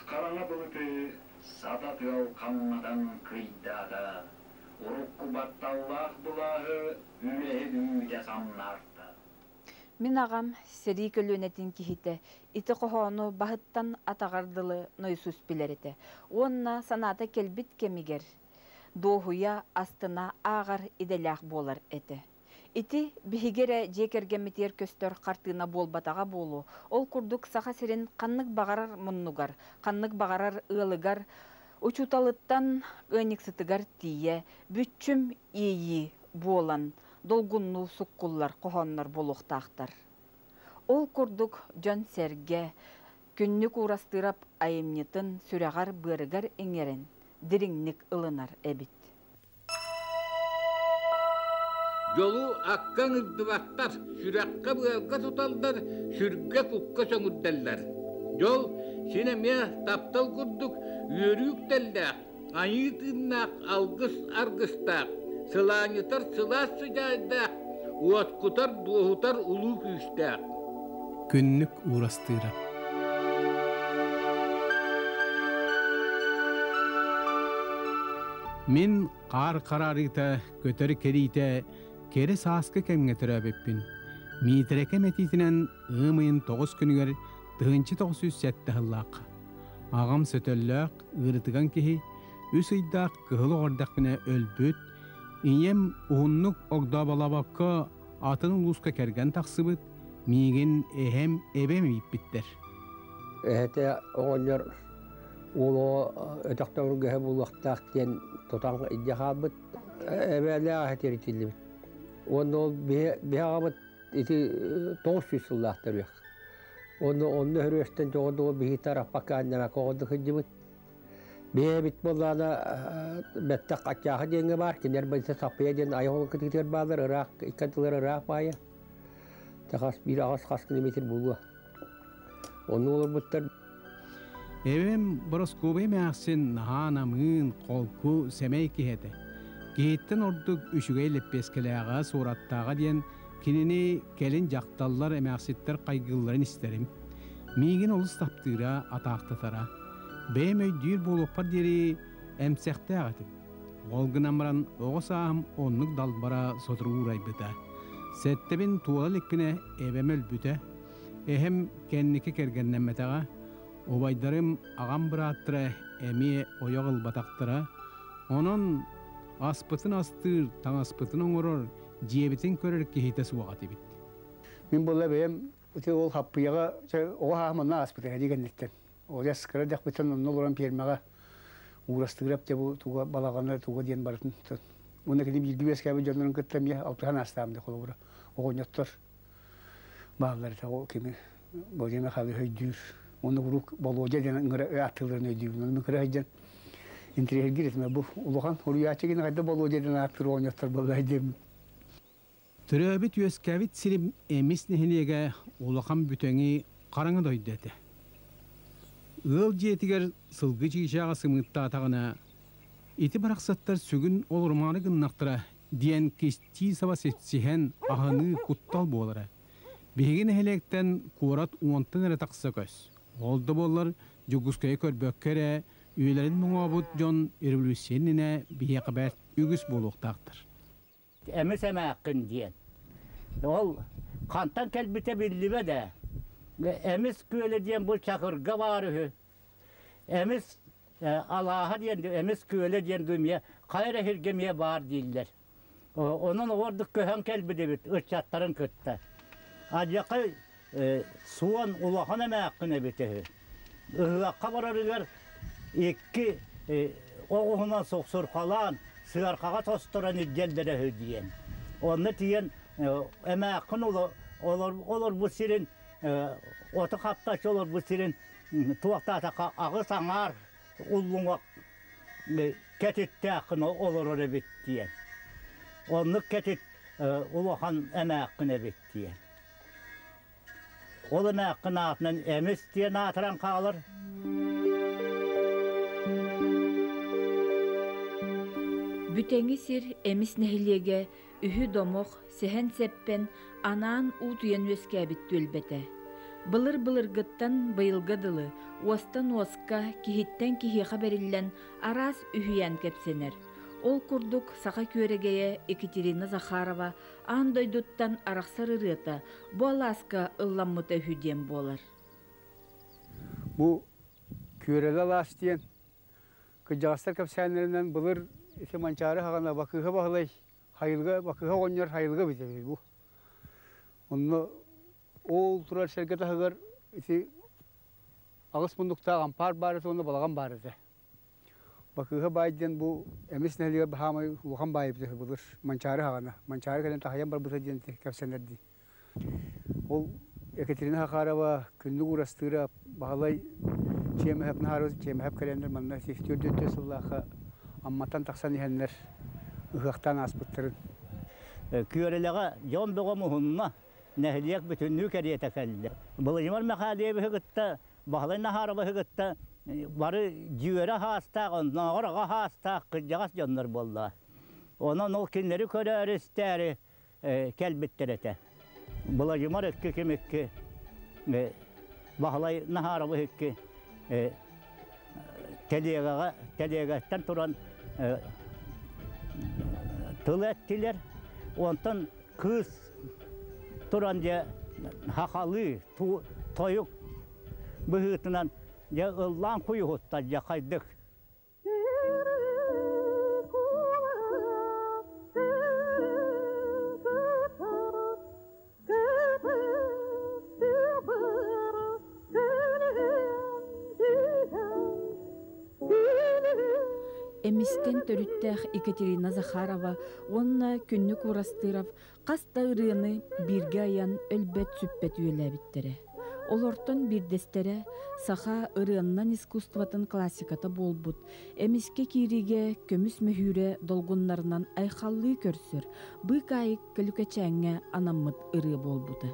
хараҥа былыты сата тыал хамнатан кыйдаата, урукку батталлаах былааһы үлэһит үүтэ самнаарта. Мин аҕам сэрии көлүөнэтин киһитэ ити хоһоону баһыттан атаҕар дылы нойосуус билэр этэ уонна санаата кэлбит кэмигэр дуоһуйа, астына ааҕар идэлээх буолар этэ. Ити биһиги эрэ дьиэ кэргэммитигэр көстөр хартыына буолбатаҕа буолуо, ол курдук Саха сирин ханнык баҕарар муннугар, ханнык баҕарар ыалыгар учууталыттан ыанньыксытыгар тиийэ бүччүм иэйии буолан долгуннуу суккуллар хоһооннор буолуохтаахтар. Ол курдук дьон-сэргэ Күннүк Уурастыырап айымньытын сүрэҕэр-быарыгар иҥэрэн дириҥник ылынар эбит. Дьолу акка ыҥырдыбаттар, сүрэххэ-быарга туталлар, сүргэ-кукка сөҥүрдэллэр. Дьол син эмиэ таптал курдук үөрүү үктэллээх, айыы тыыннаах алгыс аргыстаах, сылаанньытар сылаас сыдьаайдаах, уоскутар, дуоһутар улуу күүстээх. Күннүк уурастыыра Мин хаар хараарыыта, көтөр кэриитэ кэрэ сааскы кэмҥэ төрөөбүппүн. Миитэрэкэм этиитинэн ыам ыйын 9 күнүгэр 1907 сыллаахха. Аҕам сөтөллөөх, ыарытыган киһи, үс ыйдаах кыһыл оҕо эрдэхпинэ өлбүт, ийэм уһуннук огдооболообокко атын улууска кэргэн тахсыбыт, миигин эһэм, эбэм ииппиттэр. Эһэтэ оҕонньор уол оҕо өтөхтөөргөһө буолуохтаах диэн тутан илдьэ хаалбыт. Эбээлээх эһэ тиритиллибит. Уонна ол биһи аҕабыт ити 900 сыллаах төрүөх. Уонна онно өрүөстэн дьоҕурдугу биһи тараппакка анньамакка оҕордук сылдьыбыт. Биһи эбит буоллаҕына бэттэх Аччааха диэҥҥэ баар, кинилэр быйса Саппыйа диэн айах кытыытыгар бааллар, ыраах икки ардылар ыраах баайа. Хас биир аҕыс хас километр буолуо. Онно олорбуттар. Эбэм Бороскуобай эмээхсин наһаа намыын, холку, сэмэй киһи этэ. Киһиттэн ордук үчүгэй лэппиэскэлээҕэ, суораттааҕа диэн кинини кэлин дьахталлар, эмээхситтэр хайгыылларын истэрим. Миигин олус таптыыра, атаахтатара. Бэйэм өйдүүр буолуохпар диэри эмсэхтээх этим. Ол гынан баран оҕо сааһым оннук далбара сотору уурайбыта. Сэттэбин туола иликпинэ эбэм өлбүтэ. Эһэм кэнники кэргэннэммэтэҕэ. Убайдарым, аҕам бырааттара эмиэ ойох ылбатахтара. Онон аспытын астыыр, таҥаспытын оҥорор, дьиэбитин көрөр киһитэ суох этибит. Мин буолла бэйэм ити ол хаппыйаҕа оҕо сааһым онно ааспыта эдии кэнниттэн. Ол кыра эрдэхпиттэн онно олорон пиэрмэҕэ уурастыырап дьэ бу туга балаҕана туга диэн барытын уонна кини бииргэ үөскээбит дьоннорун кытта эмиэ алтыһан аастаам да холобура оҕонньоттор бааллар этэ ол кими Владимир Михайлович өйдүүр уонна куруук Болуодьа диэн ыҥыра ааттыылларын өйдүүбүн ону кыра сылдьан интириэһиргиир этим бу улахан суруйааччы кини хайда Болуодьа диэн ааттыыр оҕонньоттор буоллар диэммин Төрөөбүт-үөскээбит сирим Эмис нэһилиэгэ улахан бүтэҥи хараҥа дойду этэ. Ыал дьиэтигэр сылгы чыычааҕа сымыыттаатаҕына, ити барахсаттар сүгүн олорумаары гыннахтара диэн кистии саба сипсиһэн аһыныы куттал буолара. Биһиги нэһилиэктэн куорат уонтан эрэ тахса көс. Ол да буоллар Дьокуускайы көрбөккө эрэ үйэлэрин моҥообут дьон революция иннинэ биһиэхэ бэрт үгүс буолуохтаахтар. Эмис эмээххин диэн. Ол хантан кэлбитэ биллибэт ээ. Эмис күөлэ диэн бу Чакырга баар үһү. Эмис алааһа диэн Эмис күөлэ диэн эмиэ хайа эрэ сиргэ эмиэ баар дииллэр. Онон ордук көһөн кэлбит эбит ыччаттарын кытта. Адьакай суон улахан эмээххин эбит үһү. Ыһыахха барарыгар икки оҕуһунан суксурхалаан, сыархаҕа тосторон илдьэллэрэ үһү диэн. Онно тиийэн эмээххин олорбут сирин, оту хаптаччы олорбут сирин туохтаатахха аҕыс аҥаар уллуҥах кэтиттээххин олорор эбит диэн. Оннук кэтит улахан эмээххин эбит диэн. Ол эмээххин аатынан Эмис диэн аатыран хаалар. Бүтэҥи сир Эмис нэһилиэгэ үһү домох, сэһэн-сэппэн анаан уутуйан үөскээбит түөлбэтэ. Былыр-былыргыттан быйылга дылы уостан уоска, киһиттэн киһиэхэ бэриллэн араас үһүйээн кэпсэнэр. Ол курдук саха күөрэгэйэ Екатерина Захарова аан дойдуттан арахсар ырыата бу алааска ылламмыта үһү диэн буолар. Бу Күөрэлэ алаас диэн кырдьаҕастар кэпсээннэринэн былыр ити Манчаары хаҕана Бакыыһа Баһылай Хайылга Бакыыһа оҕонньор Хайылга эбитэ үһү бу. Онно ол турар сэргэ таһыгар ити аҕыс муннуктаах ампаар баар этэ уонна балаҕан баар этэ. Бакыыһа баай диэн бу Эмис нэһилиэгэр баһаамай улахан баай эбитэ үһү былыр Манчаары хаҕана. Манчаары кэлэн таһыйан барбыта диэн кэпсэнэр дии. Ол Екатерина Хахарова күннүк уурастыыра Баһылай Чиэмэһэп Наһаарыс Чиэмэһэп кэлэннэр манна 44 сыллаахха Амматтан тахсан иһэннэр ыһыахтаан ааспыттарын. Күөрэлэҕэ дьон бөҕө муһунна, нэһилиэк бүтүннүү кэриэтэ кэллэ. Владимир Михайловиһы кытта, Баһылай Наһааровиһы кытта бары дьүөрэ хаастаах, оннооҕор аҕа хаастаах кырдьаҕас дьоннор буолла. Онон ол кинилэри көрөөрү-истээри кэлбиттэр этэ. Владимир икки ким икки, Баһылай Наһаарабыс икки тэлиэгэҕэ тэлиэгэттэн туран тыл эттилэр. Онтон кыыс туран дьэ хахалыы тойук быһыытынан дьэ ыллаан куйуһуттар дьэ хайдык. Эмистэн төрүттээх Екатерина Захарова уонна Күннүк Урастыров хас да ырыаны бииргэ айан өлбөт-сүппэт үөлээбиттэрэ. Олортон биирдэстэрэ саха ырыаннан искусствотын классиката буолбут эмискэ киириигэ көмүс мөһүүрэ долгуннарынан айхаллыы көрсөр быыкаайык көлүкэчээҥҥэ анаммыт ырыа буолбута.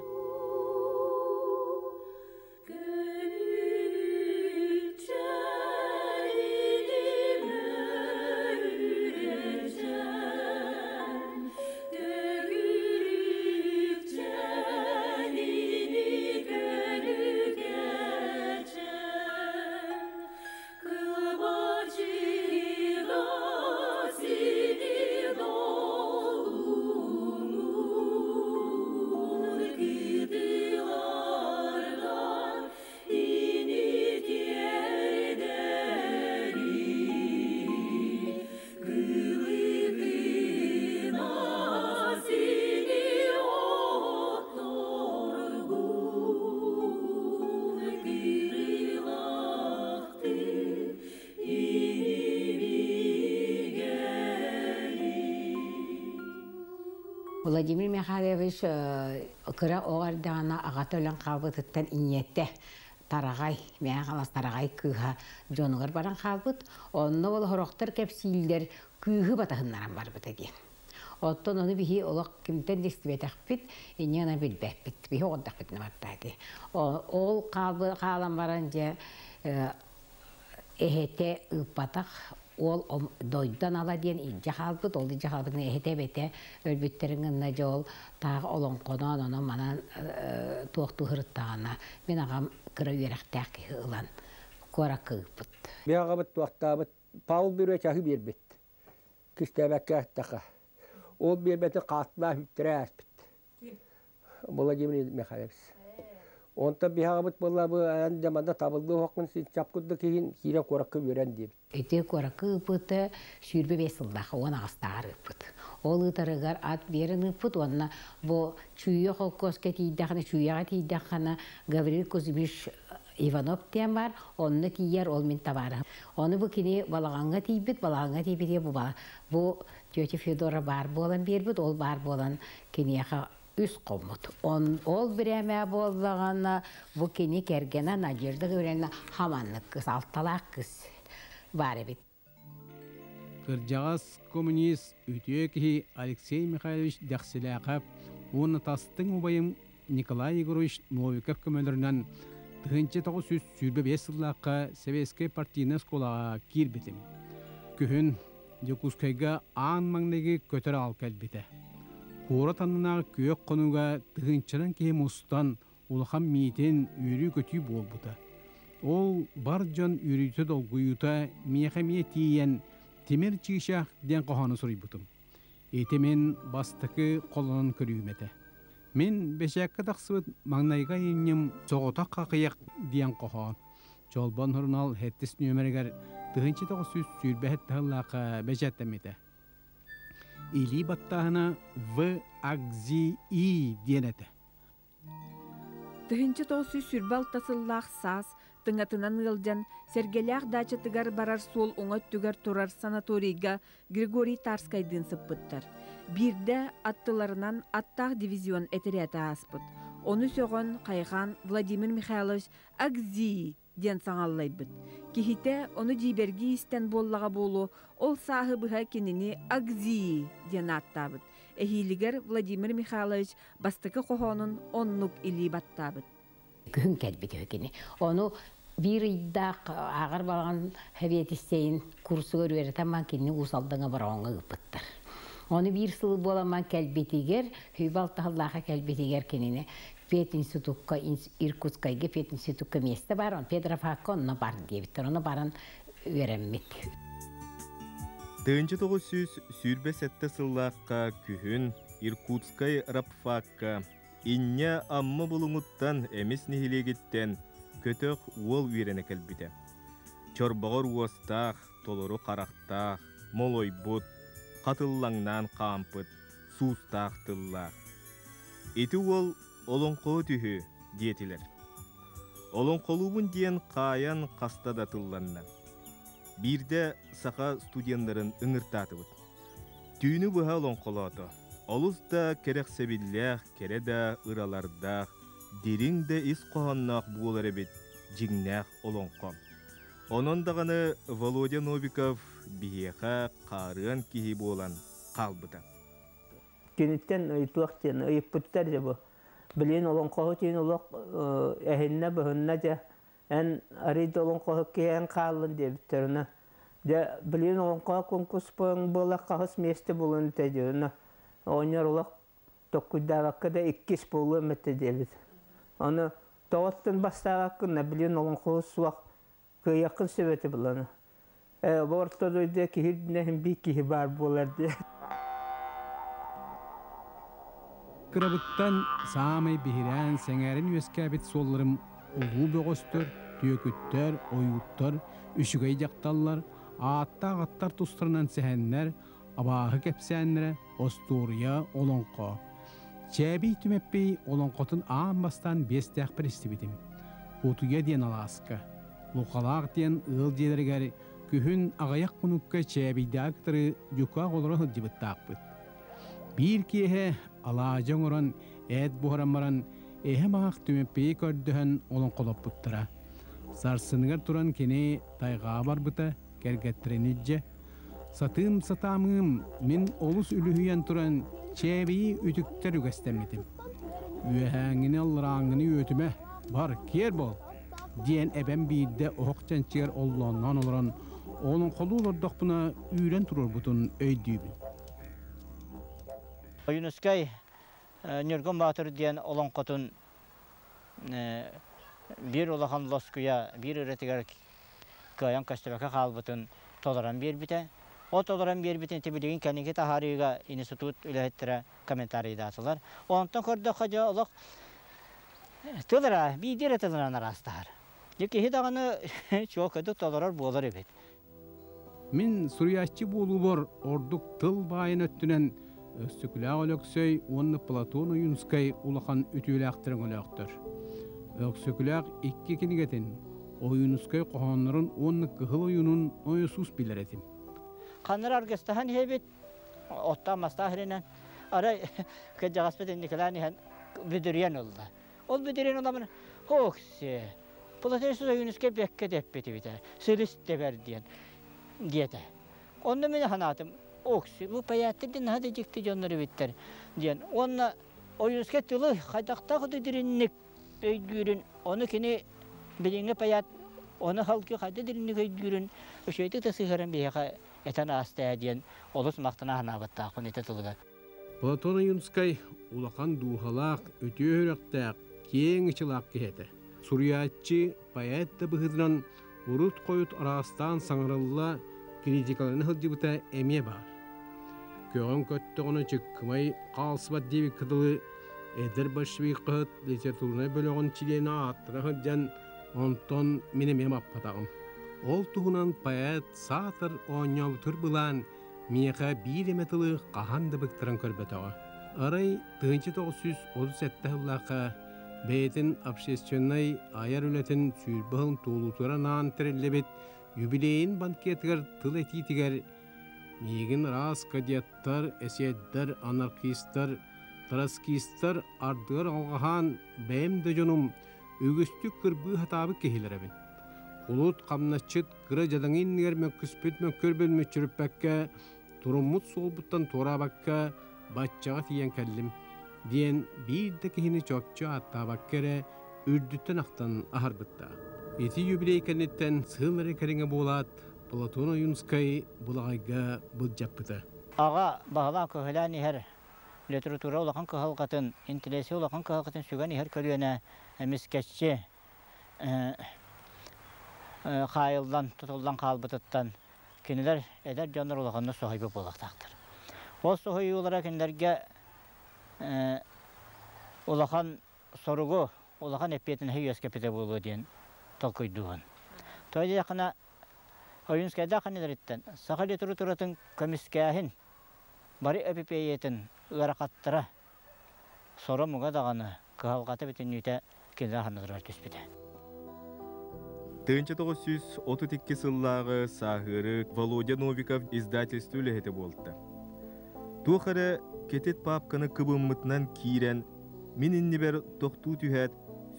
Владимир Михайлович кыра оҕо эрдэҕинэ аҕата өлөн хаалбытыттан ийэтэ Тараҕай, Мэҥэ Хаҥалас Тараҕай кыыһа дьонугар баран хаалбыт. Онно ол сорохтор кэпсииллэр кыыһы батыһыннаран барбыта диэн. Оттон ону биһи олох кимтэн да истибэтэхпит, инньэ гынан билбэппит. Биһи оҕордохпутуна барда дии. Ол хаалан баран дьэ эһэтэ ыыппатах уол дойдон ала диэн илдьэ хаалбыт, ол илдьэ хаалбытын эһэтэ эбэтэ өлбүттэрин гынна дьэ ол таах олоҥхоноон онон манан туохтуу сырыттаҕына мин аҕам кыра үөрэхтээх киһи ылан куоракка ыыппыт. Мин аҕабыт туохтаабыт Павел Бүрүө чаһы биэрбит. Кистээбэккэ эттэххэ. Ол биэрбэтин хааттылаах үттэрэ ааспыт. Владимир Михайлович. Онтон биһаҕабыт буолла бу эн дьэ манна табыллыы оһоххун син чап курдук иһин киирэн куоракка үөрэн диэбит. Ити куоракка ыыппыта 25 сыллаах 18-ааҕар ыыппыт. Ол ыытарыгар ат биэрэн ыыппыт уонна бу Чүүйэ холкуоска тиийдэххинэ, Чүүйэҕэ тиийдэххинэ Гаврил Кузьмич Иванов диэн баар, онно тиийэр ол мин табаарыһым. Ону бу кини балаҕаҥҥа тиийбит, балаҕаҥҥа тиийбитигэр бу, бу тетя Федора баар буолан биэрбит, ол баар буолан киниэхэ үс хоммут. Он, ол бириэмэ буоллаҕына бу кини кэргэнэ Надежда Гавриловна хаманнык кыс, алталаах кыс баар эбит. Кырдьаҕас коммунист үтүө киһи Алексей Михайлович Дэхсилээхэп уонна тастыҥ убайым Николай Егорович Новиков көмөлөрүнэн 1925 сыллаахха Сэбиэскэй партийнай оскуолаҕа киирбитим. Күһүн Дьокуускайга аан маҥнайгы көтөр аал кэлбитэ. Куорат аннынааҕы күөх хонууга тыһыынчанан киһи мустан, улахан миитин үөрүү-көтүү буолбута. Ол бар дьон үөрүүтэ-долгуйуута миэхэ эмиэ тиийэн «Тимир чыычаах» диэн хоһоону суруйбутум. Ити мин бастакы холонон көрүүм этэ. Мин бэчээккэ тахсыбыт маҥнайгы айымньым «Соҕотох хахыйах» диэн хоһоон. Чолбон сурунаал сэттис нүөмэригэр 1927 сыллаахха бэчээттэммитэ. Илии баттааһына В. Акзи И диэн этэ. 1926 сыллаах саас тыҥатынан ыалдьан, Сэргэлээх даачатыгар барар суол уҥа өттүгэр турар санаторийга Григорий Тарскайдыын сыппыттар. Биирдэ аттыларынан аттаах дивизион этэрээтэ ааспыт. Ону сөҕөн, хайҕаан Владимир Михайлович «Акзи!» диэн саҥаллайбыт. Киһитэ ону дьиибэргии истэн буоллаҕа буолуо, ол сааһы быһа кинини Агзии диэн ааттаабыт. Эһиилигэр Владимир Михайлович бастакы хоһоонун оннук илии баттаабыт. Күһүн кэлбит үһү кини. Ону биир ыйдаах ааҕар балаҕан сэбиэдиссэйин курсугар үөрэтэн баран кинини Уус Алдаҥа Бороҕоҥҥо ыыппыттар. Ону биир сыл буоламман кэлбитигэр, Хүбэ алтаһыллаахха кэлбитигэр кинини пединститукка Иркутскайга пединститукка миэстэ баар, он педрофакка онно бар диэбиттэр, ону баран үөрэммит. 1927 сыллаахха күһүн Иркутскай рабфакка Инньэ Амма Булуҥуттан Эмис нэһилиэгиттэн көтөх уол үөрэнэ кэлбитэ. Чорбоҕор уостаах, толору харахтаах, молойбут, хатыллаҥнаан хаампыт, суустаах тыллаах. Ити уол олоҥхоһут үһү диэтилэр. Олоҥхолуубун диэн хаайан хаста да тылланна. Биирдэ саха студеннарын ыҥыртаатыбыт. Түүнү быһа олоҥхолоото. Олус да кэрэхсэбиллээх, кэрэ да ыралардаах, дириҥ да ис хоһоонноох буолар эбит дьиҥнээх олоҥхо. Онон даҕаны Володя Новиков биһиэхэ хаарыан киһи буолан хаалбыта. Киниттэн ыйытыах диэн ыйыппыттар дьэ бу. Билигин олоҥхоһут иһин олох эһиннэ быһынна дьэ эн арый да олоҥхоһут киһи эн хааллын диэбиттэр онно дьэ билигин олоҥхоһо конкурс буола хаһыс миэстэ буолуон этэ дии онно оҕонньор олох токкуйдаабакка да иккис буолуом этэ диэбит ону тоҕоттон бастаабаккын да билигин олоҥхоһут суох кыайыаххын сөп этэ буланы Ээ, бу орто дойдуга киһи үрдүнэн биир киһи баар буолар диye. Кырабыттан саамай биһирээн, сэҥээрэн үөскээбит суолларым улуу бөҕөстөр, түөкүттэр, ойууттар, үчүгэй дьахталлар, ааттаах аттар тустарынан сэһэннэр, абааһы кэпсээннэрэ, остуоруйа, олоҥхо. Чээбий Түмэппий олоҥхотун аан бастаан биэстээхпэр истибитим. Кутуйа диэн алааска, Лухалаах диэн ыал дьиэлэригэр күһүн аҕыйах хонукка Чээбийдээҕи кытары дьукаах олоро сылдьыбыттаахпыт. Биир киэһэ алаадьы оҥорон, эт буһаран баран, эһэм аах Түмэппийи көрдөһөн олоҥхолоппуттара. Сарсыныгар туран кини тайҕаҕа барбыта, кэргэттэрин илдьэ. Сатыым сатаамыым, мин олус үлүһүйэн туран Чээбийи үтүктэр үгэстэммитим. Үөһээҥҥини алларааҥҥыны үөтүмэ, бар, киэр буол! диэн эбэм биирдэ оһох чанчыгар оллоонноон олорон олоҥхолуу олордохпуна үүрэн туруорбутун өйдүүбүн. Ойуунускай Ньургун Баатыр диэн олоҥхотун биир улахан лоскуйа биир ырыатыгар кыайан көстүбэккэ хаалбытын толорон биэрбитэ. Ол толорон биэрбитин ити билигин кэнники таһаарыыга институт үлэһиттэрэ комментарийдаатылар. Онтон көрдөххө дьэ олох тыл эрэ биирдии эрэ тылынан араастаһар. Дьэ киһи даҕаны чуолкайдык толорор буолар эбит. Мин суруйааччы буолуубар ордук тыл баайын өттүнэн Өксөкүлээх Өлөксөй уонна Платон Ойуунскай улахан үтүөлээхтэр өҥөлөөхтөр. Өксөкүлээх икки кинигэтин, Ойуунускай хоһооннорун уонна Кыһыл ойуунун ойосуус билэр этим. Ханнара аргыстаһан иһэбит, оттоон мастаах иринэн, арай кырдьаҕаспыт инникилээн иһэн бүдүрүйэн ылла. Ол бүдүрүйэн ыламын, Ок-сиэ, Платон Ойуунускай бэккэ дэппит эбитэ, силис тэбэр диэн, диэтэ. Онно мин санаатым, Окси, бу паяттар диэн наһаа да дьикти дьоннор эбиттэр диэн. Уонна Ойуунускай тылы хайдахтаах да дириҥник өйдүүрүн, ону кини билиҥҥи паят ону халгы хайда дириҥник өйдүүрүн үчүгэйдик да сыһыаран биһиэхэ этэн ааста ээ диэн олус махтана санаабыттаахпын ити тылыгар. Платон Ойуунскай улахан дууһалаах, үтүө сүрэхтээх, киэҥ ычалаах киһи этэ. Суруйааччы, поэт да быһыытынан урут-хойут араастаан саҥарылла, критикалана сылдьыбыта эмиэ баар. Көҕөн көттөҕүнэ чыккымай хаалсыбат диэбиккэ дылы, эдэр большевик хаһыат литературнай бөлөҕүн чилиэнэ ааттана сылдьан, онтон мин эмиэ маппатаҕым. Ол туһунан поэт саатар оонньообутур былаан миэхэ биир эмэ тылы хаһан да быктаран көрбөтөҕө. Арай 1937 сыллаахха бэйэтин общественнай айар үлэтин 20 сыл туолуутугар анаан тэриллибит юбилейын банкетыгар тыл этиитигэр миигин араас кадеттар, эсиэддэр, анархистар, троцкистар ардыгар алҕаһаан бэйэм да дьонум үгүстүк кырбыы сатаабыт киһилэрэбин. Кулут хамначчыт кыра дьадаҥы иннигэр мөккүспүт мөккүөрбүн мүччүрүппэккэ, туруммут суолбуттан туораабакка баччаҕа тиийэн кэллим диэн биир да киһини чопчу ааттаабакка эрэ үрдүттэн ахтан аһарбыттаах. Ити юбилей кэнниттэн сыл эрэ кэриҥэ буолаат, Платон Ойуунскай Булаҕайга былдьаппыта. Аҕа баһылаан көһүлээн иһэр литература улахан кыһалҕатын, интеллиgenция улахан кыһалҕатын сүгэн иһэр көлүөнэ эмискэччи хаайыллан, тутуллан хаалбытыттан кинилэр эдэр дьоннор улаханнык соһуйбут буолуохтаахтар. Ол соһуйуулара кинилэргэ улахан соругу, улахан эппиэтинэһи үөскэппитэ буолуо диэн толкуйдуубун. Тоҕо диэтэххинэ, Ойуунскайдаах иннилэриттэн саха литературатын көмүскээһин бары эпипиэйэтин ыарахаттара соро-муҥа даҕаны кыһалҕата бүтүннүүтэ кинилэр санныгар түспүтэ. 1932 сыллааҕы сааһыары Володя Новиков издательство үлэһитэ буолта. Туох эрэ кэтит паапканы кыбыммытынан киирэн, мин иннибэр тохтуу түһээт,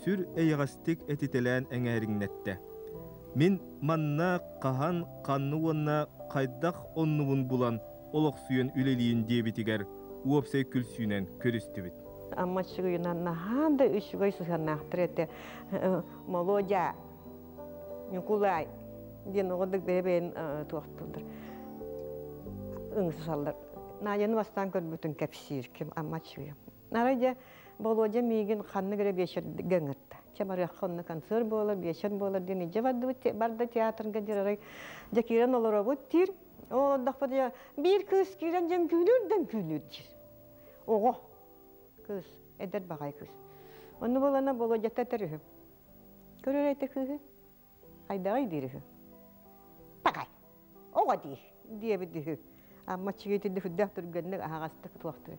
сүр эйэҕэстик этитэлээн эҥээриҥнэттэ. Мин манна хаһан, ханна уонна хайдах оннубун булан олохсуйан үлэлиин диэбитигэр уопсай күлсүүнэн көрүстүбүт. Амма чыгыйынан наһаа да үчүгэй сыһыаннаахтар этэ. Молодя, Ньукулай диэн оҕодук бэйэ-бэйэн туохтууллар. Ыҥсаллар. Надяны бастаан көрбүтүн кэпсиир ким Амма чыгыйа. Арай дьэ Володя миигин ханнык эрэ биэчэргэ ыҥырда. Чэ барыахха онно концерт буолар, биэчэр буолар диэн илдьэ бардыбыт, барда театрга диир арай дьэ киирэн олоробут диир. Ол олордохпут дьэ биир кыыс киирэн дьэ үҥкүүлүүр да үҥкүүлүүр диир. Оҕо кыыс, эдэр баҕайы кыыс. Онно буолана Володята этэр үһү. Көрөр этэ кыыһы. Хайдаҕый диир үһү. Такай, оҕо дии диэбит үһү. Амма чигитин үрдээх түргэнник аһаҕастык туохтур.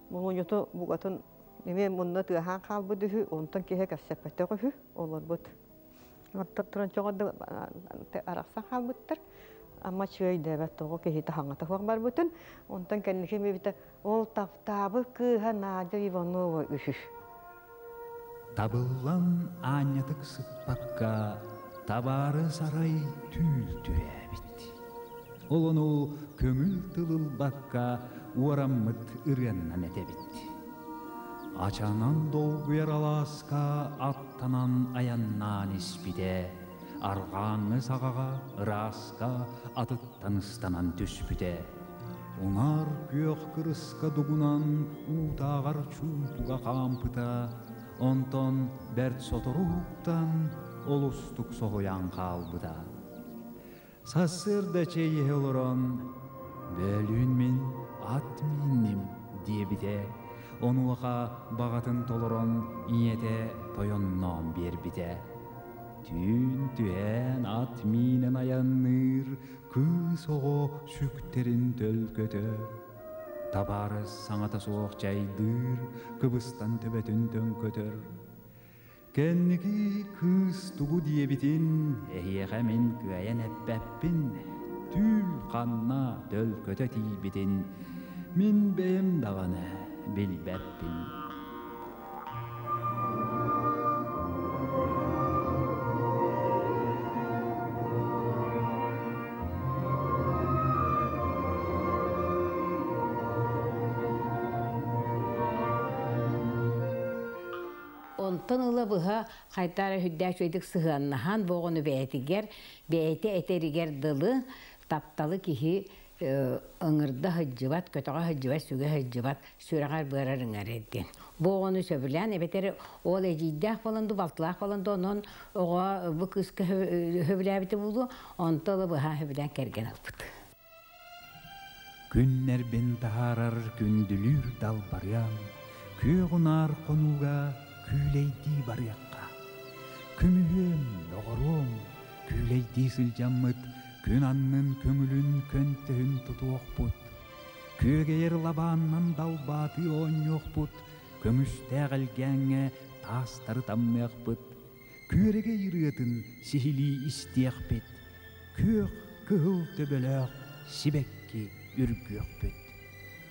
Муҥуньуту бугатын эмиэ мунна тыаһаан хаалбыт үһү, онтон киһи кэпсэппэтэх үһү, олорбут. Оттон туран чоҕо да арахсан хаалбыттар. Амма чыай дэбэт тоҕо киһи таһаҥата суох барбытын. Онтон кэнники эмиэ ол таптаабыт кыыһа Надя Иванова үһү. Табыллан аанньатык сыппакка, табаары сарай түүл түһээбит. Ол ону көҥүл тыл ылбакка уораммыт ырыаннан этэбит. Ачанан долгуйар алааска аттанан айаннаан испитэ, арҕааҥҥы саҕаҕа ырааска атыттан ыстанан түспүтэ. Унаар күөх кырыска дугунан уутааҕар чуумпуга хаампыта, онтон бэрт сотору уһуктан олустук соһуйан хаалбыта. Сарсыарда чэй иһэ олорон, «Бөлүүн мин ат миинним» диэбитэ, онуоха баҕатын толорон ийэтэ тойонноон биэрбитэ. Түүн түһээн ат миинэн айанныыр кыыс оҕо сүктэрин төлкөтө. Табаарыс саҥата суох чайдыыр, кыбыстан төбөтүн төҥкөтөр. Кэнники кыыс тугу диэбитин эһиэхэ мин кыайан эппэппин, түүл ханна төлкөтө тиийбитин мин бэйэм даҕаны билбэппин. Онтон ыла быһа хайдах эрэ үрдээх үчүгэйдик сыһыаннаһан бу оҕону бэйэтигэр, бэйэтэ этэригэр дылы тапталы киһи Ыҥырда сылдьыбат, көтөҕө сылдьыбат, сүгэ сылдьыбат, сүрэҕэр быарар ыҥарар диэн. Бу оҕону сөбүлээн эбэтэр ол эдьиийдээх буолан дуу, балтылаах буолан дуу, онон оҕо бу кыыска сөбүлээбитэ буолуо, онто ыла быһа сөбүлээн кэргэн ылбыт. Күннэрбин таһаарар күндүлүүр далбарыам, күөх унаар хонууга күүлэйдии барыахха. Күмүһүөм, доҕоруом, күүлэйдии сылдьаммыт күн аннын көҥүлүн көнтөһүн тутуохпут. Күөгэйэр лабааннан далбаатыы оонньуохпут, көмүстээх элгээҥҥэ таастары тамныахпыт, күөрэгэй ырыатын сиһилии истиэхпит, күөх кыһыл төбөлөөх сибэкки үргүөхпүт.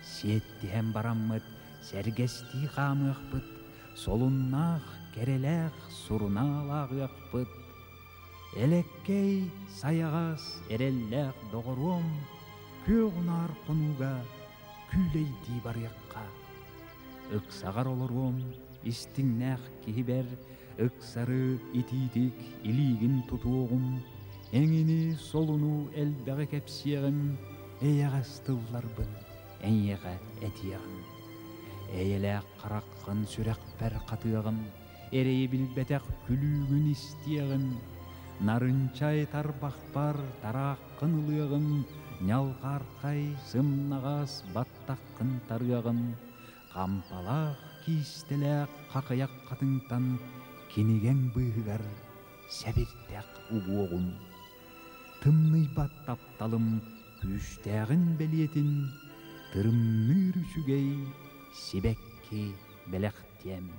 Сиэттиһэн бараммыт сэргэстии хаамыахпыт, солуннаах, кэрэлээх сурунаал ааҕыахпыт. Элэккэй, сайаҕас, эрэллээх доҕоруом, күөх унаар хонууга күүлэйдии барыахха. Ыксаҕар олоруом, истиҥнээх киһибэр, ыксары итиитик илиигин тутуоҕум, эҥини солуну элбэҕи кэпсиэҕим, эйэҕэс тылларбын эйиэхэ этиэҕим. Эйэлээх хараххын сүрэхпэр хатыаҕым, эрэйи билбэтэх күлүүгүн истиэҕим, нарынчай тарбахпар тарааххын ылыаҕым, ньалҕаархай сымнаҕас баттаххын тарыаҕым, хампалаах киистэлээх хахыйах хатыҥтан кинигэҥ быыһыгар сэбирдэх угуоҕум. Тымныйбат тапталым күүстээҕин бэлиэтин тырымныыр үчүгэй сибэкки бэлэхтиэм.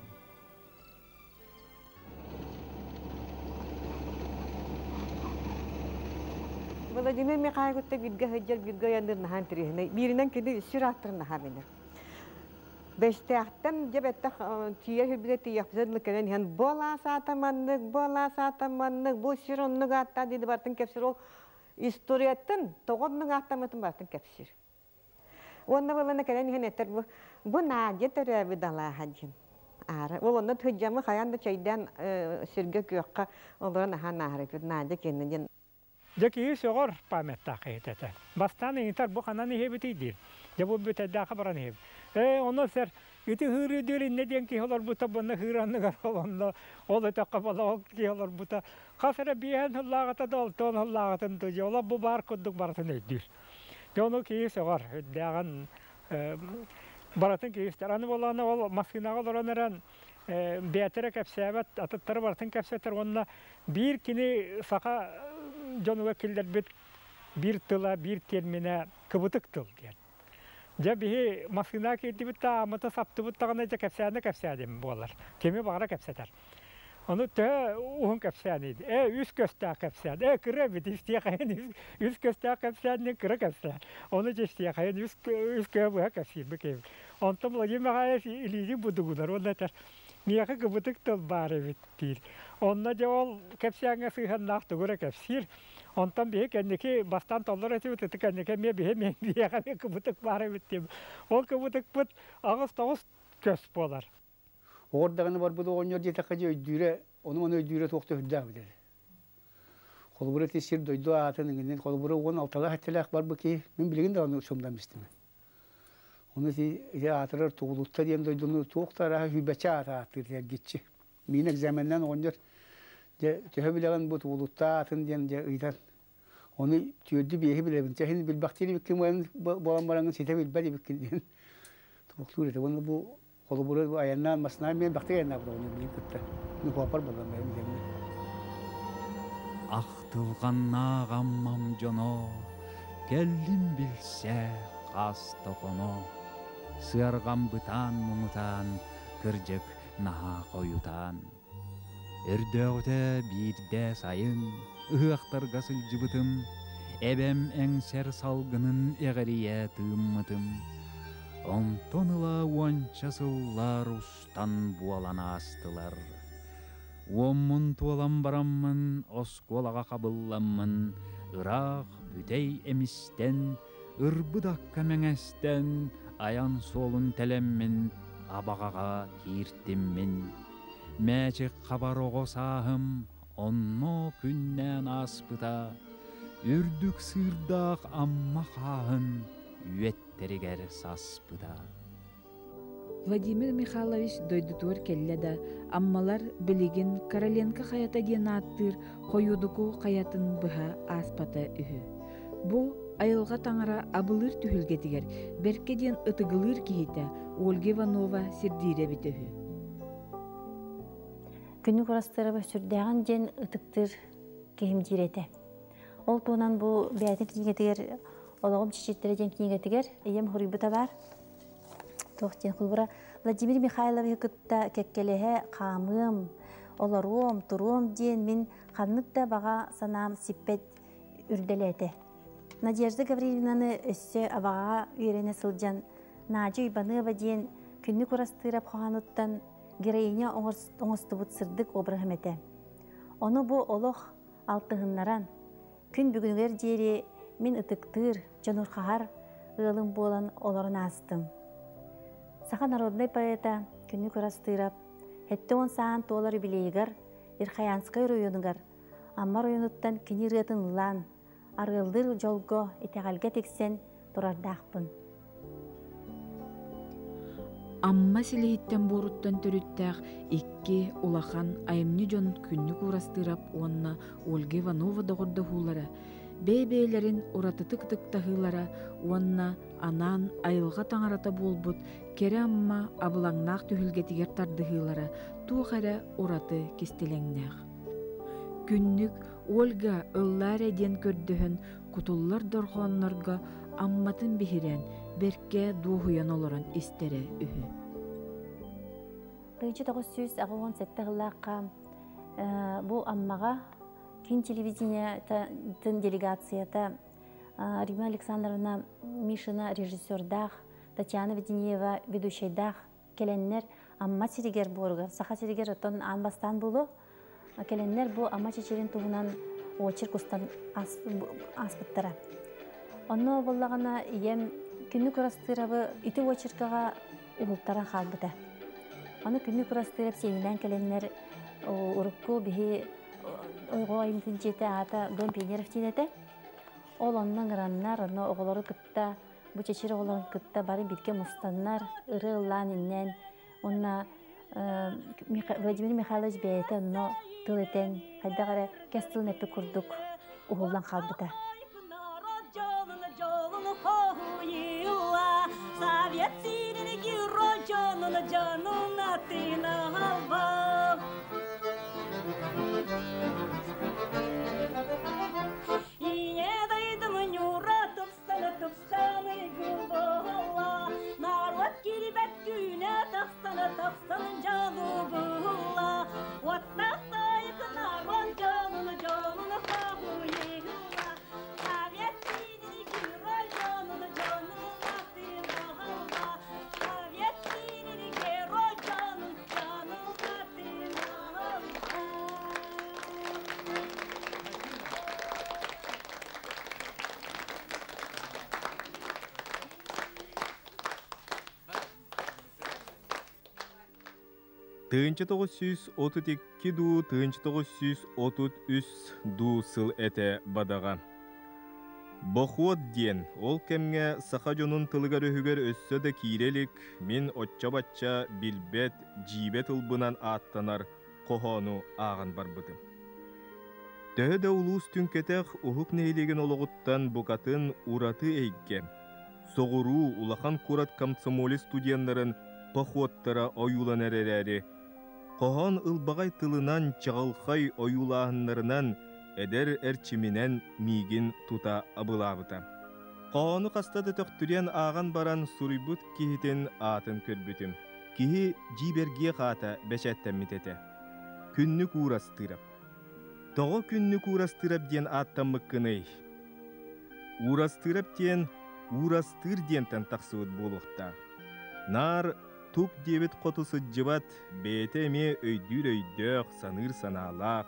Владимир Михайлович бииргэ сылдьар, бииргэ айанныыр наһаа интэриэһинэй. Бииринэн кини сир ааттарын наһаа билэр. Бэстээхтэн дьэ бэттэх тиийэр сирбитигэр тиийиэхпитин кэлэн иһэн бу алаас аата маннык, бу алаас аата маннык, бу сир оннук ааттаах диэн барытын кэпсиир. Ол историяттан тоҕо оннук ааттаммытын барытын кэпсиир. Уонна буоллана кэлэн иһэн этэр бу бу Надя төрөөбүт алааһа диэн. Аара ол онно тыдьамы хайаан да чэйдээн сиргэ күөххэ олорон аһаан ааһар Надя кэннэ диэн. Дьэ киһи сөҕөр памяттаах киһитэ этэ. Бастаан ыйытар бу ханан иһэбитий диир. Дьэ бу бүтэйдээххэ баран иһэбит. Ээ ону сэр ити ыһыырыы диир иннэ диэн киһи олорбута буонна ыһыыр анныгар ол онно ол өтөххө буола ол киһи олорбута хас эрэ биэһэн сыллааҕыта да олтуон сыллааҕытын да дьэ олох бу баар курдук барытын өйдүүр. Дьэ ону киһи сөҕөр, үрдээҕин барытын киһи истэр. Аны буоллаҕына ол массыынаҕа олорон эрэн бэйэтэ эрэ кэпсээбэт, атыттары барытын кэпсэтэр уонна биир кини саха дьонугар киллэрбит биир тыла, биир терминэ кыбытык тыл диэн. Дьэ биһи массыына киирдибит да ааммыты саптыбыт даҕаны дьэ кэпсээнэ кэпсээним буолар. Кими баҕара кэпсэтэр. Ону төһө уһун кэпсээний? Ээ, үс көстөөх кэпсээн. Ээ, кыра эбит, истиэхэйин үс көстөөх кэпсээн диэн кыра кэпсээн. Ону дьэ истиэхэйин үс үс көһө быһа кэпсиирбит киһибит. Онтон Владимир Михайлович илиитин будугунар уонна этэр, миэхэ кыбытык тыл баар эбит диир. Онно дьэ ол кэпсээҥҥэ сыһыаннаах тугу эрэ кэпсиир. Онтон биһи кэнники бастаан толлор этибит, ити кэнники эмиэ биһи миэхэ эмиэ кыбытык баар эбит диэн. Ол кыбытыкпыт аҕыс-тоҕус көс буолар. Оҕор даҕаны барбыт оҕонньор диэтэххэ дьэ өйдүүрэ, ону-маны өйдүүрэ туох да үрдээх эбит этэ. Холобура ити сир-дойду аатын иҥинин, холобура уон алталаах эттэлээх барбыт киһи, мин билигин даҕаны сымнам истимэ. Ону ити, ити аатырар Тугулутта диэн дойдуну туох да арааһа сүүрбэччэ аата ааттыыр эргиччи. Миин экзаменнаан оҕонньор дьэ төһө билэҕин бу Тугулутта аатын диэн дьэ ыйытан ону түөрдү биэһи билэбин. Чэ иһин билбэхтиир эбиккин буолан бараҥҥын ситэ билбэт эбиккин диэн туохтуур этэ. Уонна бу Холобура, бу айаннаан массыынанан мин бахтык айаннаабыт оҕонньор миигин кытта. Мин хуаппар буоллам бэйэм дьиэммин. Ахтылҕаннаах Аммам дьоно, кэллим билсэ хас да хоно. Сыарҕам бытаан муҥутаан, кырдьык наһаа хойутаан. Өрдөөҕүтэ биирдэ сайын ыһыахтарга сылдьыбытым, эбэм эҥсэр салгынын эҕирийэ тыыммытым. Онтон ыла уонча сыллар устан буолан аастылар. Уоммун туолан бараммын оскуолаҕа хабылламмын, ыраах бүтэй эмистэн, ырбыт акка мэҥэстэн, айан суолун тэлэммин абаҕаҕа кииртиммин. Мээчик хабар оҕо сааһым онно күннээн ааспыта. Үрдүк сыырдаах Амма хааһын үөттэригэр саспыта. Владимир Михайлович дойдутугар кэллэ да, Аммалар билигин Короленко хайата диэн ааттыыр Хойуодуку хайатын быһа ааспата үһү. Бу айылҕа таҥара абылыыр түһүлгэтигэр бэркэ диэн ытыгылыыр киһитэ Ольга Иванова сирдиирэ эбитэ үһү. Күнү курастырабы сүрдээҕин диэн ытыктыыр киһим диир этэ. Ол туһунан бу бэйэтин кинигэтигэр олоҕум чичиттэрэ диэн кинигэтигэр ийэм хоруйбута баар. Туох диэн холбура Владимир Михайловиһы кытта кэккэлэһэ хаамыам, олоруом, туруом диэн мин ханнык да баҕа санаам сиппэт үрдэлээтэ. Надежда Гаврильевнаны өссө абаҕаҕа үөрэнэ сылдьан Надя Уйбаныаба диэн Күннүк Урастыырап хоһоонуттан героиня оҥостубут сырдык обраһым этэ. Ону бу олох алтыһыннаран, күн бүгүнүгэр диэри мин ытыктыыр, дьонурхаһар ыалым буолан олорон аастым. Саха народнай поэта Күннүк Урастыырап 70 сааһын туолар юбилейыгар Ирхаянскай оройуонугар Амма оройуонуттан кини ырыатын ыллаан, арыаллыыр дьолго, итэҕэлгэ тиксэн турардаахпын. Амма силиһиттэн буоруттан төрүттээх икки улахан айымньы дьон Күннүк Уурастыырап уонна Ольга Иванова доҕордоһуулара, бэйэ-бэйэлэрин уратытык ытыктаһыылара уонна анаан айылҕа таҥарата буолбут кэрэ Амма абылаҥнаах түһүлгэтигэр тардыһыылара туох эрэ ураты кистэлэҥнээх. Күннүк Ольга ыллаа эрэ диэн көрдөһөн кутуллар дорҕооннорго Амматын биһирээн, бэркэ дуоһуйан олорон истэрэ үһү. 1987 сыллаахха бу Аммаҕа киин телевидениетын делегацията Рима Александровна Мишина режиссердаах, Татьяна Веденеева ведущайдаах кэлэннэр Амма сиригэр буоругар, Саха сиригэр оттон аан бастаан буолуо. Кэлэннэр бу Амма чэчирин туһунан очерк устан ааспыттара. Онно буоллаҕына ийэм Күннүк Урастыырабы ити очеркаҕа уһултаран хаалбыта. Аны Күннүк Урастыырап сиэнинээн кэлэннэр урукку биһи ойҕо айымтын дьиэтэ аата Дом Пионеров диэн этэ. Ол онно ыҥыраннар, онно оҕолору кытта бу чэчир оҕолорун кытта бары бииргэ мустаннар, ырыа ыллаан иннээн уонна Владимир Михайлович бэйэтэ онно тыл этэн, хайдах эрэ кэс тылын эппит курдук уһуллан хаалбыта. Народ кирибэт күүнэ тахсана тахсан дьолу Уоттах тайык народ дьолун дьолун хоһуйула Совет герой дьонун дьонун атыылаһалла Совет герой дьонун дьонун атыылаһалла 1932 дуу, 1933 дуу сыл этэ бадаҕа. Бохуот диэн ол кэмҥэ саха дьонун тылыгар-өһүгэр өссө да киирэ илик мин оччо-бачча билбэт, дьиибэ тылбынан ааттанар хоһоону ааҕан барбытым. Төһө да улуус түҥкэтэх уһук нэһилиэгин олоҕуттан букатын ураты эйгэ, соҕуруу улахан куорат комсомолец студеннарын походтара ойууланар эрээри, хоһоон ылбаҕай тылынан чаҕылхай ойуулааһыннарынан эдэр эрчиминэн миигин тута абылаабыта. Хоһоону хаста да төхтүрүйэн ааҕан баран суруйбут киһитин аатын көрбүтүм. Киһи дьиибэргиэх аата бэчээттэммит этэ. Күннүк Уурастыырап. Тоҕо Күннүк Уурастыырап диэн ааттаммыккыный? Уурастыырап диэн уурастыыр диэнтэн тахсыбыт буолуохтаах. Наар тук диэбит хоту сылдьыбат, бэйэтэ эмиэ өйдүүр өйдөөх, саныыр санаалаах,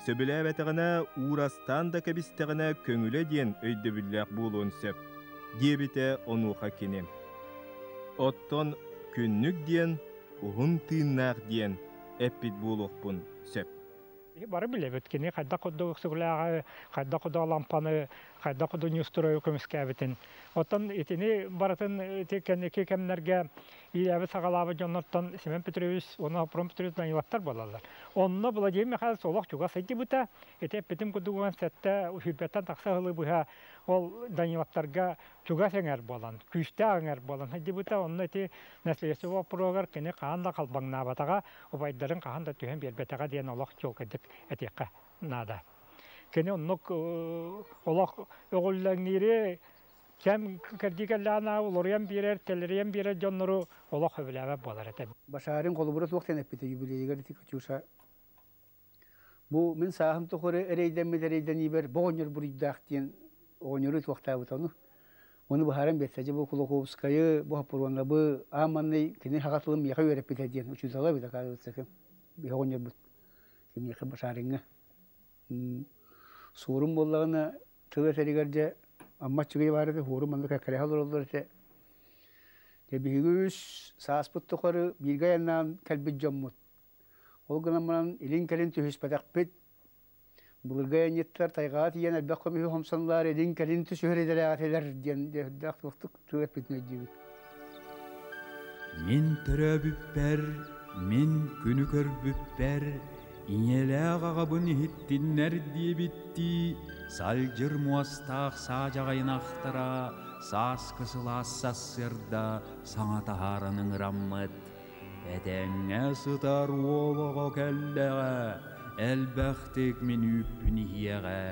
сөбүлээбэтэҕинэ уурастаан да кэбистэҕинэ көҥүлэ диэн өйдөбүллээх буолуон сөп, диэбитэ онуоха кини. Оттон күннүк диэн уһун тыыннаах диэн эппит буолуохпун сөп. Бары билэбит, кини хайдах курдук өксөкүлээҕи, хайдах курдук Алампаны, хайдах курдук Ньустройу көмүскээбитин. Оттон итини барытын ити кэнники кэмнэргэ иилээбит саҕалаабыт дьоннортон Семен Петрович уонна Апром Петрович Даниловтар буолаллар. Онно Владимир Михайлович олох чугас сылдьыбыта. Ити эппитим курдук 17 сүүрбэттэн тахса сылы быһа ол Даниловтарга чугас эҥэр буолан, күүстээх эҥэр буолан сылдьыбыта. Онно ити наследство боппуруогар кини хаһан да халбаҥнаабатаҕа, убайдарын хаһан да түһэн биэрбэтэҕэ диэн олох чуолкайдык этиэххэ наада. Кини оннук олох өҕүллэҥниири кэм кэрдии кэллэҕин аайы уларыйан биэрэр, тэлэрийэн биэрэр дьоннору олох сөбүлээбэт буолар этэ. Башарин холобура суох диэн эппитэ юбилейыгар ити Катюша. Бу мин сааһым тухары эрэйдэммит эрэйдэниибэр бу оҕонньор буруйдаах диэн оҕонньору туохтаабыт ону. Ону быһааран биэрсэ дьэ бу Кулаковскайы, бу Хоппуруонабы аан маҥнай кини саха тылын миэхэ үөрэппитэ диэн учуутала эбит оказывается ким биһи оҕонньорбут кимиэхэ Башариҥҥа. Суорун буоллаҕына тыл этэригэр дьэ Амма Аччыгый баар этэ, хуорум манна кэккэлэһэ олороллор этэ. Дьэ биһиги үс сааспыт тухары бииргэ айаннаан кэлбит дьоммут. Ол гынан баран илин-кэлин түһүспэтэхпит. Былыргы айанньыттар тайҕаҕа тиийэн элбэх көмүһү хомсоннулар, илин-кэлин түсүһэр идэлээх этилэр диэн үрдээх туохтук тыл эппитин өйдүүбүт. Мин төрөөбүппэр, мин күнү көрбүппэр, ийэлээх аҕабын иһиттиннэр диэбиттии, салдьыр муостаах саадьаҕайын ахтара сааскы сылаас сарсыарда саҥа таһааран ыҥыраммыт. Этэҥҥэ сытар уол оҕо кэллэҕэ, элбэхтик мин үүппүн иһиэҕэ.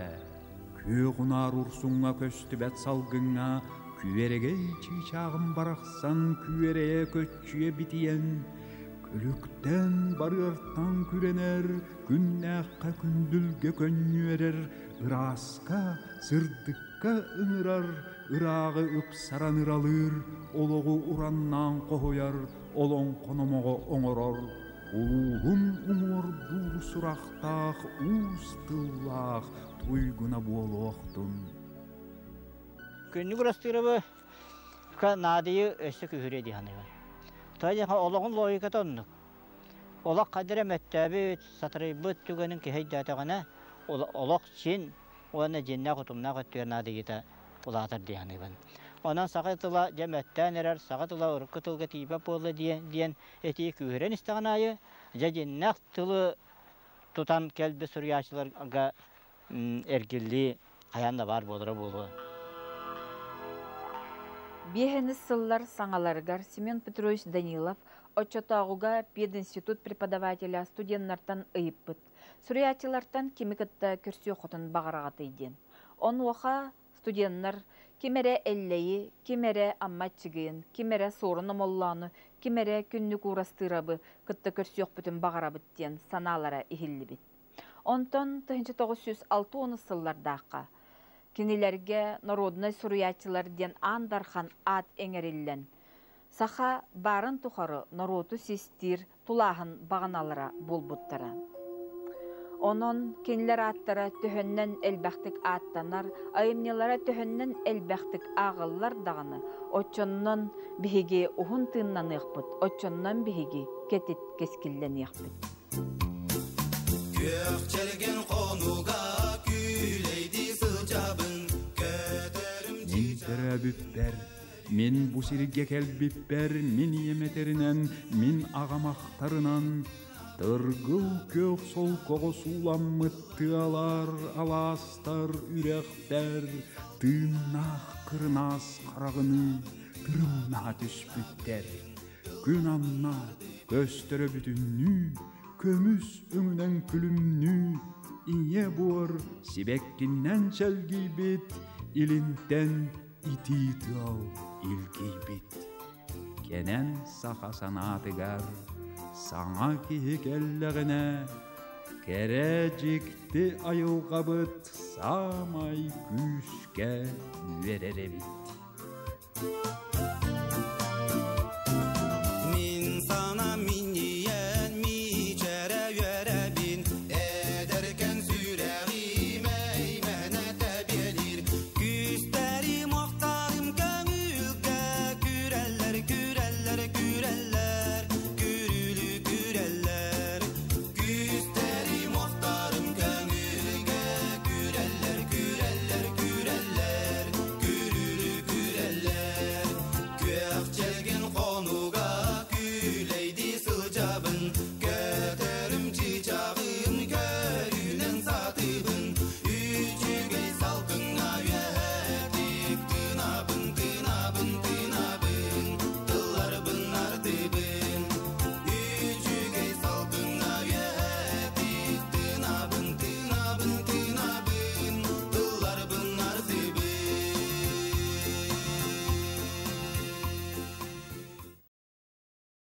Күөх унаар урсуҥҥа көстүбэт салгыҥҥа күөрэгэй чыычааҕым барахсан күөрэйэ көччүйэ битийэн, күлүктэн барыартан күрэнэр, күннээххэ күндүлгэ көнньүөрэр, ырааска, сырдыкка ыҥырар, ырааҕы ыпсаран ыралыыр, олоҕу ураннаан хоһуйар, олоҥхо номоҕо оҥорор, улууһун уҥуордуур сурахтаах уус тыллаах туйгуна буолуохтун. Күннүк Урастыырабы наадыйы өссө күһүрүө дии саныыбын. Тоҕо диэхэ олоҕун логиката оннук. Олох хайдах эрэ мөттөөбүт, сатарыйбыт түгэнин киһи өйдөөтөҕүнэ, олох син уонна дьиҥнээх утумнаах өттүгэр наадыйыыта улаатар дии саныыбын. Онон саха тыла дьэ мөттөөн эрэр, саха тыла урукку тылга тиийбэт буолла диэн этии күүһүрэн истэҕин аайы, дьэ дьиҥнээх тылы тутан кэлбит суруйааччыларга эргиллии хайаан да баар буолара буолуо. Биэһэнис сыллар саҥаларыгар Семен Петрович Данилов оччотооҕуга пединститут преподавателэ студеннартан ыйыппыт. Суруйааччылартан кими кытта көрсүөххүтүн баҕараҕытый диэн. Онуоха студеннар ким эрэ Эллэйи, ким эрэ Амма Аччыгыйын, ким эрэ Суорун Омоллоону, ким эрэ Күннүк Уурастыырабы кытта көрсүөхпүтүн баҕарабыт диэн санаалара иһиллибит. Онтон 1960 сыллардаахха кинилэргэ народнай суруйааччылар диэн Аан Дархан аат эҥэриллэн, саха баарын тухары норуоту систиир тулааһын баҕаналара буолбуттара. Онон кинилэр ааттара төһөннөн элбэхтик ааттанар, айымньылара төһөннөн элбэхтик ааҕыллар даҕаны, оччоннон биһиги уһун тыыннаныахпыт, оччоннон биһиги кэтит кэскиллэниэхпит. Күөх чэлгэн хонуга күүлэйдии сылдьабын, көтөрүм Мин төрөөбүппэр Мин бу сиргэ кэлбиппэр мин ийэм этэринэн, мин аҕам ахтарынан, тыргыл күөх солкоҕо сууламмыт тыалар, алаастар, үрэхтэр, тыыннаах кырынаас хараҕыныы тырымнаһа түспүттэр. Күн анна көстөрө бүтүннүү, көмүс өҥүнэн күлүмнүү, ийэ буор сибэккиннэн чэлгийбит, илинтэн итии тыал илгийбит. Кэнэн саха санаатыгар саҥа киһи кэллэҕинэ, кэрэ дьикти айылҕабыт саамай күүскэ үөрэр эбит.